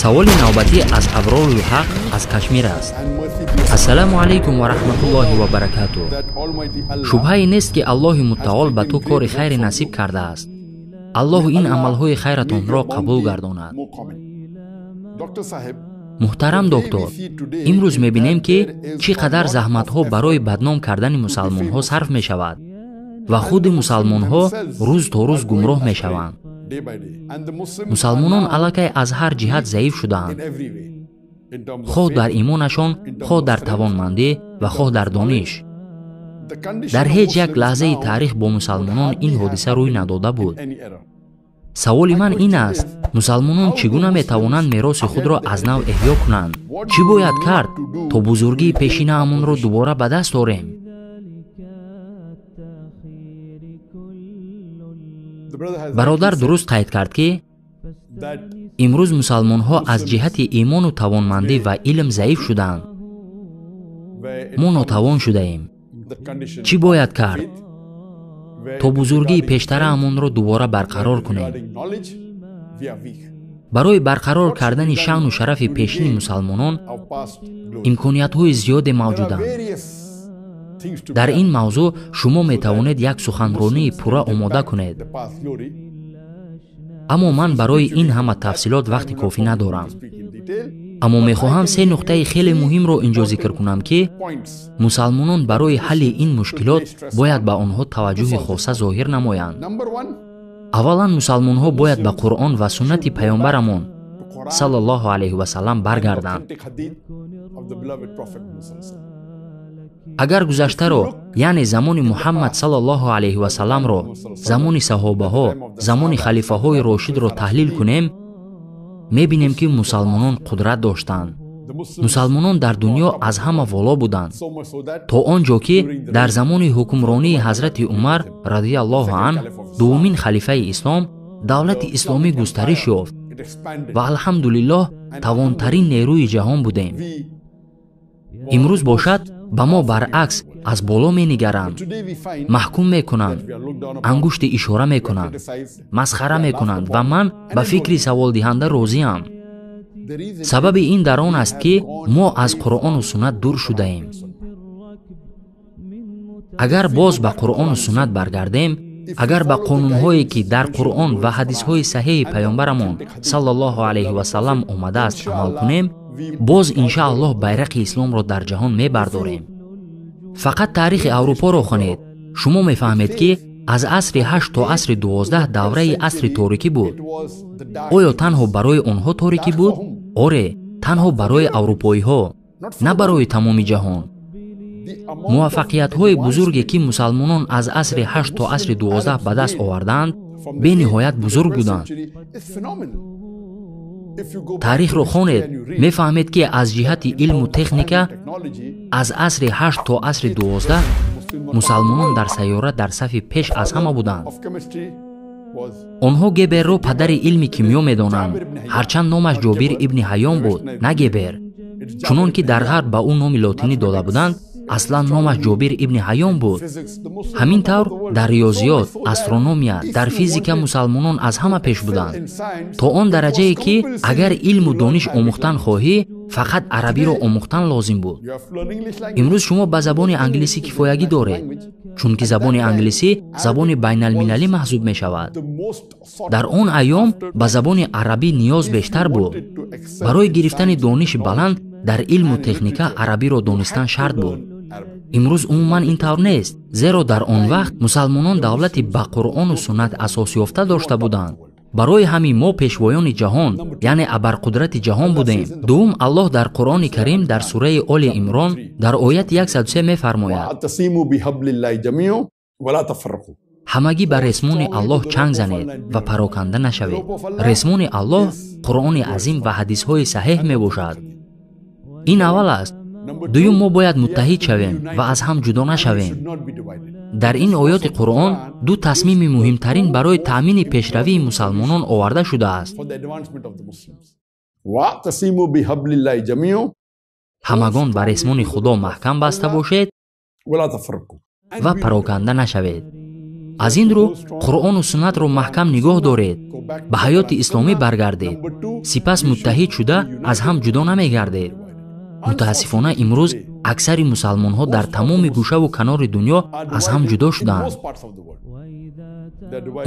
Саволи навбатӣ аз Аброрул-Ҳақ аз Кашмир аст. Ассалому алайкум ва раҳматуллоҳи ва баракатуҳ. Шубҳае нест, ки Аллоҳи мутаол ба ту кори хайре насиб кардааст. Аллоҳ ин амалҳои хайратонро қабул гардонад. Муҳтарам доктор, имрӯз мебинем, ки чӣ қадар заҳматҳо барои бадном кардани мусалмонҳо сарф мешавад ва худи мусалмонҳо рӯз то рӯз гумроҳ мешаванд. Мусалмонон аллакай аз ҳар ҷиҳат заиф шудаанд, хоҳ дар имонашон, хоҳ дар тавонмандӣ ва хоҳ дар дониш. Дар ҳеҷ як лаҳзаи таърих бо мусалмонон ин ҳодиса рӯй надода буд. Саволи ман ин аст: мусалмонон чӣ гуна метавонанд мероси худро аз нав эҳё кунанд? Чӣ бояд кард, то бузургии пешинаамонро дубора ба даст орем? Бародар дуруст қайд кард, ки имрӯз мусалмонҳо аз ҷиҳати имону тавонмандӣ ва илм заиф шудаанд. Мо нотавон шудаем. Чӣ бояд кард, то бузургии пештараамонро дубора барқарор кунем? Барои барқарор кардани шаъну шарафи пешини мусалмонон имкониятҳои зиёде мавҷуданд. Дар ин мавзӯъ шумо метавонед як суханронии пурра омода кунед, аммо ман барои ин ҳама тафсилот вақти кофӣ надорам. Аммо мехоҳам се нуқтаи хеле муҳимро инҷо зикр кунам, ки мусалмонон барои ҳалли ин мушкилот бояд ба онҳо таваҷҷӯҳи хоса зоҳир намоянд. Аввалан, мусалмонҳо бояд ба Қуръон ва суннати паёмбарамон саллаллоҳу алайҳи васаллам баргарданд. Агар гузаштаро, яъне замони Муҳаммад саллаллоҳу алайҳи васалламро, замони саҳобаҳо, замони халифаҳои рошидро таҳлил кунем, мебинем, ки мусалмонон қудрат доштанд. Мусалмонон дар дунё аз ҳама воло буданд, то он ҷо ки дар замони ҳукмронии ҳазрати Умар радиаллоҳу анҳ, дуввумин халифаи ислом, давлати исломӣ густариш ёфт ва алҳамдулиллоҳ тавонтарин нерӯи ҷаҳон будем. Имрӯз бошад, ба мо баръакс аз боло менигаранд, маҳкум мекунанд, ангушти ишора мекунанд, масхара мекунанд ва ман ба фикри саволдиҳанда розиам. Сабаби ин дар он аст, ки мо аз Қуръону суннат дур шудаем. Агар боз ба Қуръону суннат баргардем, агар ба қонунҳое, ки дар Қуръон ва ҳадисҳои саҳеҳи паёмбарамон саллаллоҳу алайҳи васаллам омадааст амал кунем, боз иншааллоҳ байрақи исломро дар ҷаҳон мебардорем. Фақат таърихи Аврупоро хонед, шумо мефаҳмед, ки аз асри 8 то асри 12 давраи асри торикӣ буд. Оё танҳо барои онҳо торикӣ буд? Оре, танҳо барои аврупоиҳо, на барои тамоми ҷаҳон. Муваффақиятҳои бузурге, ки мусалмонон аз асри 8 то асри 12 ба даст овардаанд, бениҳоят бузург буданд. Таърихро хонед, мефаҳмед, ки аз ҷиҳати илму техника аз асри 8 то асри 12 мусалмонон дар сайёра дар сафи пеш аз ҳама буданд. Онҳо Геберро падари илми кимиё медонанд, ҳарчанд номаш Ҷобир ибни Ҳайён буд, на Гебер. Чунон ки дар ғарб ба ӯ номи лотинӣ дода буданд, аслан номаш Ҷобир ибни Ҳайён буд. Ҳамин тавр дар риёзиёт, астрономия, дар физика мусалмонон аз ҳама пеш буданд, то он дараҷае, ки агар илму дониш омӯхтан хоҳӣ, фақат арабиро омӯхтан лозим буд. Имрӯз шумо ба забони англисӣ кифоягӣ доред, чунки забони англисӣ забони байналмилалӣ маҳсуб мешавад. Дар он айём ба забони арабӣ ниёз бештар буд. Барои гирифтани дониши баланд дар илму техника арабиро донистан шарт буд. Имрӯз умуман ин тавр нест, зеро дар он вақт мусалмонон давлати ба Қуръону суннат асос ёфта дошта буданд. Барои ҳамин мо пешвоёни ҷаҳон, яъне абарқудрати ҷаҳон будем. Дуввум, Аллоҳ дар Қуръони Карим дар сураи Оли Имрон дар ояти 103 мефармояд: ҳамагӣ ба ресмони Аллоҳ чанг занед ва пароканда нашавед. Ресмони Аллоҳ Қуръони азим ва ҳадисҳои саҳеҳ мебошад. Ин аввал аст. Дуюм, мо бояд муттаҳид шавем ва аз ҳам ҷудо нашавем. Дар ин оёти Қуръон ду тасмими муҳимтарин барои таъмини пешравии мусалмонон оварда шудааст. Ҳамагон ба ресмони Худо маҳкам баста бошед ва пароканда нашавед. Аз ин рӯ Қуръону суннатро маҳкам нигоҳ доред, ба ҳаёти исломӣ баргардед, сипас муттаҳид шуда аз ҳам ҷудо намегардед. Мутаассифона имрӯз аксари мусалмонҳо дар тамоми гӯшаву канори дунё аз ҳам ҷудо шудаанд.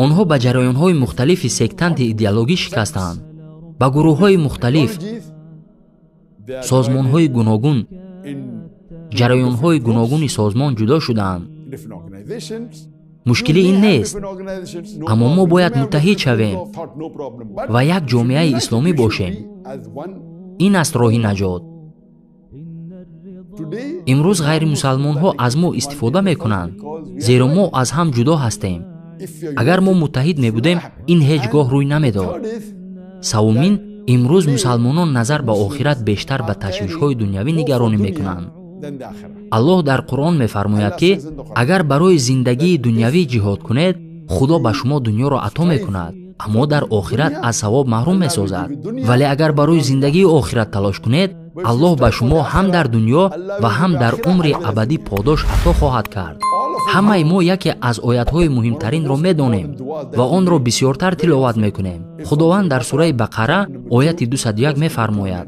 Онҳо ба ҷараёнҳои мухталифи сектанти идеологӣ шикастаанд, ба гурӯҳҳои мухталиф, созмонҳои гуногун, ҷараёнҳои гуногуни созмон ҷудо шудаанд. Мушкилӣ ин нест, аммо мо бояд муттаҳид шавем ва як ҷомеаи исломӣ бошем. Ин аст роҳи наҷот. Имрӯз ғайримусалмонҳо аз мо истифода мекунанд, зеро мо аз ҳам ҷудо ҳастем. Агар мо муттаҳид мебудем, ин ҳеҷ гоҳ рӯй намедод. Севумин, имрӯз мусалмонон назар ба охират бештар ба ташвишҳои дунявӣ нигаронӣ мекунанд. Аллоҳ дар Қуръон мефармояд, ки агар барои зиндагии дунявӣ ҷиҳод кунед, Худо ба шумо дунёро ато мекунад, аммо дар охират аз савоб маҳрум месозад. Вале агар барои зиндагии охират талош кунед, Аллоҳ ба шумо ҳам дар дунё ва ҳам дар умри абадӣ подош ато хоҳад кард. Ҳамаи мо яке аз оятҳои муҳимтаринро медонем ва онро бисёртар тиловат мекунем. Худованд дар сураи Бақара ояти 201 мефармояд: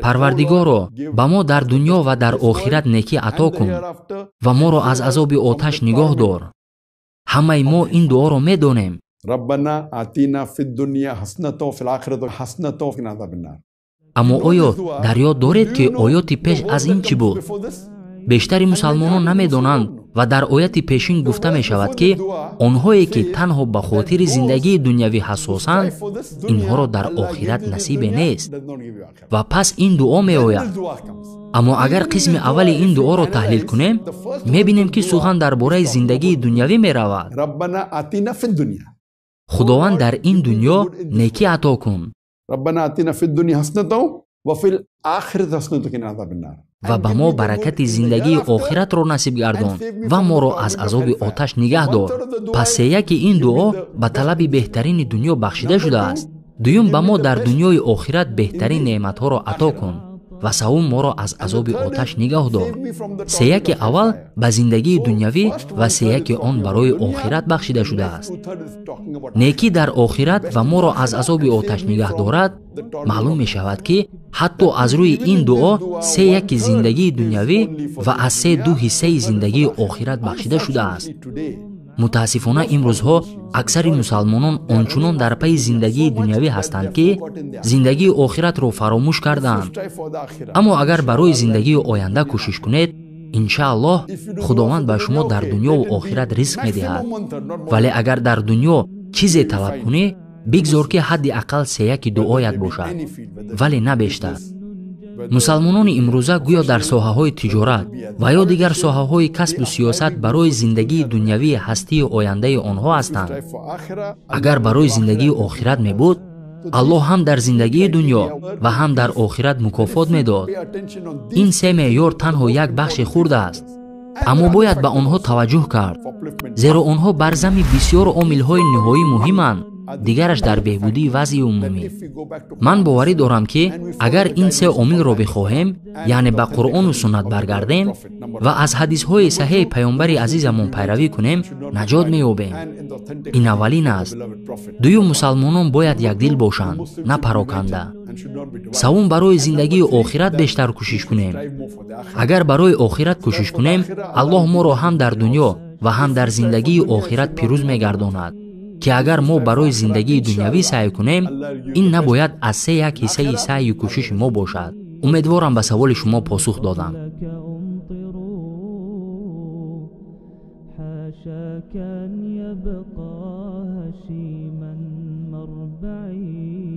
Парвардигоро, ба мо дар дунё ва дар охират некӣ ато кун ва моро аз азоби оташ нигоҳ дор. Ҳамаи мо ин дуоро медонем. Аммо оё дар ёд доред, ки оёти пеш аз ин чӣ буд? Бештари мусалмонон намедонанд ва дар ояти пешин гуфта мешавад, ки онҳое ки танҳо ба хотири зиндагии дунявӣ ҳассосанд, инҳоро дар охират насибе нест. Ва пас ин дуо меояд. Аммо агар қисми аввали ин дуоро таҳлил кунем, мебинем, ки сухан дар бораи зиндагии дунявӣ меравад. Худованд дар ин дунё некӣ ато кун ва ба мо баракати зиндагии охиратро насиб гардон ва моро аз азоби оташ нигаҳ дор. Пас сеяки ин дуо ба талаби беҳтарини дунё бахшида шудааст. Дуюм, ба мо дар дунёи охират беҳтарин неъматҳоро ато кун ва севум, моро аз азоби оташ нигаҳ дор. Сеяки аввал ба зиндагии дунявӣ ва сеяки он барои охират бахшида шудааст. Некӣ дар охират ва моро аз азоби оташ нигаҳ дорад. Маълум мешавад, ки ҳатто аз рӯи ин дуо сеяки зиндагии дунявӣ ва аз се ду ҳиссаи зиндагии охират бахшида шудааст. Мутаассифона имрӯзҳо аксари мусалмонон ончунон дар пайи зиндагии дунявӣ ҳастанд, ки зиндагии охиратро фаромӯш кардаанд. Аммо агар барои зиндагии оянда кӯшиш кунед, иншааллоҳ Худованд ба шумо дар дунёву охират ризқ медиҳад. Вале агар дар дунё чизе талаб кунӣ, бигзор ки ҳадди ақал сеяки дуоят бошад, вале на бештар. Мусалмонони имрӯза гӯё дар соҳаҳои тиҷорат ва ё дигар соҳаҳои касбу сиёсат барои зиндагии дунявии ҳастии ояндаи онҳо ҳастанд. Агар барои зиндагии охират мебуд, Аллоҳ ҳам дар зиндагии дунё ва ҳам дар охират мукофот медод. Ин се меъёр танҳо як бахши хурд аст, аммо бояд ба онҳо таваҷҷӯҳ кард, зеро онҳо бар зами бисёр омилҳои ниҳоӣ муҳиманд, дигараш дар беҳбудии вазъи умумӣ. Ман боварӣ дорам, ки агар ин се омилро бихоҳем, яъне ба Қуръону суннат баргардем ва аз ҳадисҳои саҳеҳи паёмбари азизамон пайравӣ кунем, наҷот меёбем. Ин аввалин аст. Дуюм, мусалмонон бояд якдил бошанд, на пароканда. Севум, барои зиндагии охират бештар кӯшиш кунем. Агар барои охират кӯшиш кунем, Аллоҳ моро ҳам дар дунё ва ҳам дар зиндагии охират пирӯз мегардонад, ки агар мо барои зиндагии дунявӣ саъй кунем, ин набояд аз се як ҳиссаи саъю кӯшиши мо бошад. Умедворам ба саволи шумо посух додам. حاشاك أن يبقى هشيما مربعي.